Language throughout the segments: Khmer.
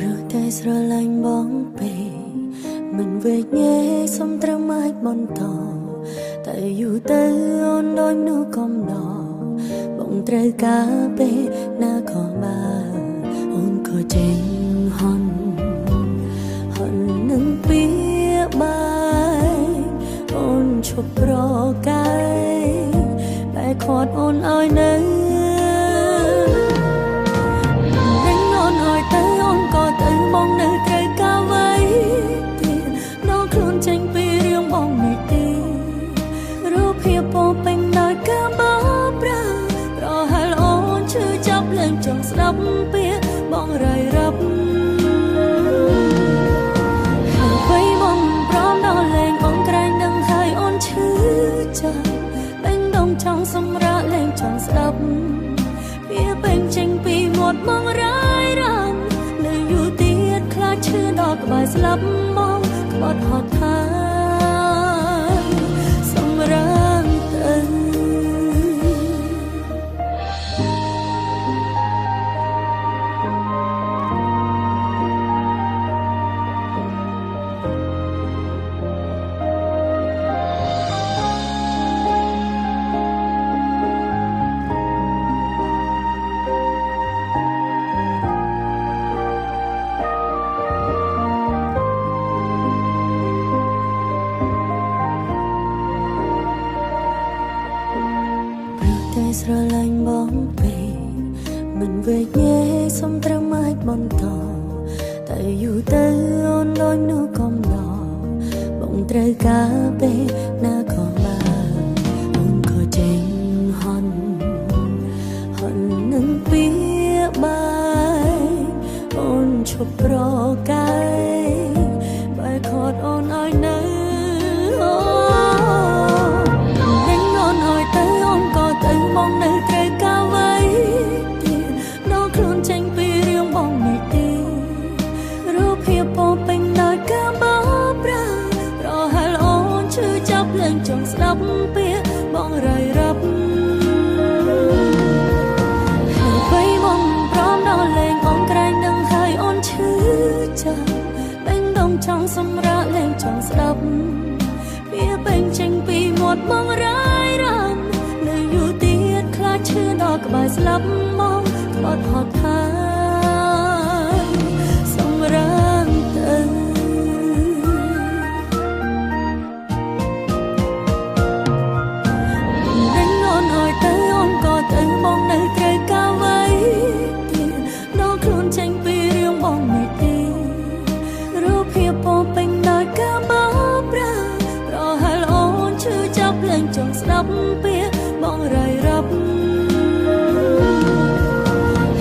ព្រោះតែស្រឡាញ់បងពេកមិនវែកញែកសុំត្រឹមអាចបន្តតែយូរទៅអូនដូចនោះកំដរបងត្រូវការពេលណាក៏បានអូនក៏ចេញហន់ហន់នឹងពីបាយអូនឈប់ប្រកែកបែកខាត់អូនឲ្យនៅ ដេញអូនឲ្យទៅអូនក៏ទៅបងនៅត្រូវការអ្វីទៀតដកខ្លួនចេញពីរឿងបងនេះទេរូបភាពពោពេញដោយការបោប្រាប្រហែលអូនឈឺចាប់លែងចង់ស្ដាប់ពាក្យបងរាយរាប់ហើយអ្វីបងព្រមដល់លែងអូនក្រែងនឹងហើយអូនឈឺចាប់បេះដូងចង់សម្រាកលែងចង់ស្ដាប់ វាពេញចេញពីមាត់បងរាយរំនៅយូរទៀតខ្លាចឈឺដល់ក្បែរស្លាប់មកក្បត់ហត់ថាសម្រាប់ទៅ ព្រោះតែស្រឡាញ់បងពេកមិនវែកញែកសុំត្រឹមអាចបន្តតែយូរទៅអូនដូចនោះកំដរបងត្រូវការពេលណាក៏បានអូនក៏ចេញហន់ហន់នឹងពីបាយអូនឈប់ប្រកែកបែកខាត់អូនឲ្យនៅ ដេញអូនឲ្យទៅអូនក៏ទៅបងនៅត្រូវការអ្វីទៀតដកខ្លួនចេញពីរឿងបងនេះទេរូបភាពពោពេញដោយការបោប្រាប្រហែលអូនឈឺចាប់លែងចង់ស្ដាប់ពាក្យបងរាយរាប់ហើយអ្វីបងព្រមដល់លែងអូនក្រែងនឹងហើយអូនឈឺចាប់បេះដូងចង់សម្រាកលែងចង់ស្ដាប់ វាពេញចេញពីមាត់បងរាយរំនៅយូរទៀតខ្លាចឈឺដល់ក្បែរស្លាប់មកក្បត់ហត់ថាសម្រាប់ទៅ ដេញអូនឲ្យទៅអូនក៏ទៅបងនៅត្រូវការអ្វីទៀតដកខ្លួនចេញពីរឿងបងនេះទេរូបភាពពោពេញដោយការបោប្រាប្រហែលអូនឈឺចាប់លែងចង់ស្ដាប់ពាក្យបងរាយរាប់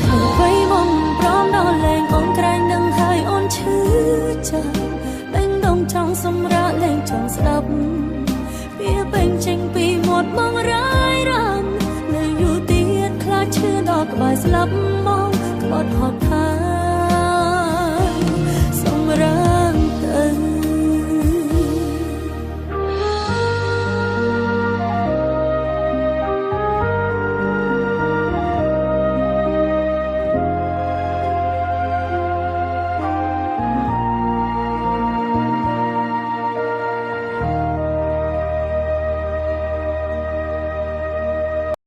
ហើយអ្វីបងព្រមដល់លែងអូនក្រែងនឹងហើយអូនឈឺចាប់បេះដូងចង់សម្រាកលែងចង់ស្ដាប់ វាពេញចេញពីមាត់បងរាយរំនៅយូរទៀតខ្លាចឈឺដល់ក្បែរស្លាប់មកក្បត់ហត់ថា